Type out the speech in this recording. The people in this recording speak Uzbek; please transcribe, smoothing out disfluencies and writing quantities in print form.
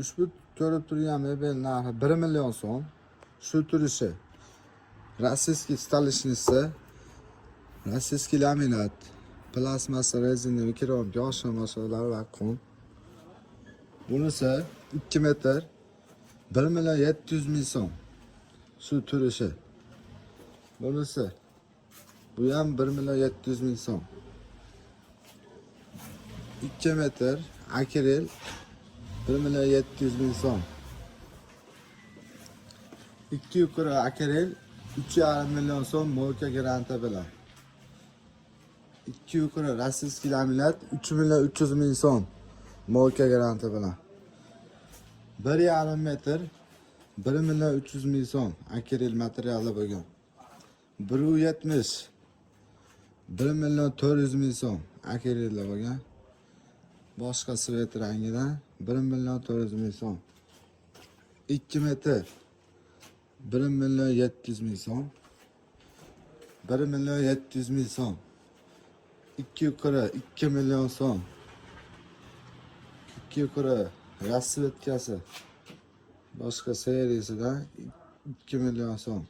Ushbu ko'rib turgan mebel narxi 1 million so'm. Shu turishi. Российский столешница, российский laminat, plastmassa, rezina, keramika, oshxona masolalari va qum. Bunisi 2 metr, 1 million 700 ming so'm. Shu turishi. Bunisi, bu ham 1 million 700 ming so'm. 2 metr akril, 1 million 700 ming so'm. 2 yuqori akril, 3,5 million so'm, мойка garanti bilan. 2 yuqori российский laminat, 3 million 300 ming so'm, мойка garanti bilan. 1,5 metr, 1 million 300 ming so'm, akril materiali bo'lgan. 1,70, 1 million 400 ming so'm, akrilda bo'lgan. Boshqa цвет rangidan, 1 million 400 ming so'm. 2 metr, 1 million 700 ming so'm. 1 million 700 ming so'm. 2 yuqori, 2 million so'm. 2 yuqori расцветка si boshqa seriyasidan, 2 million so'm.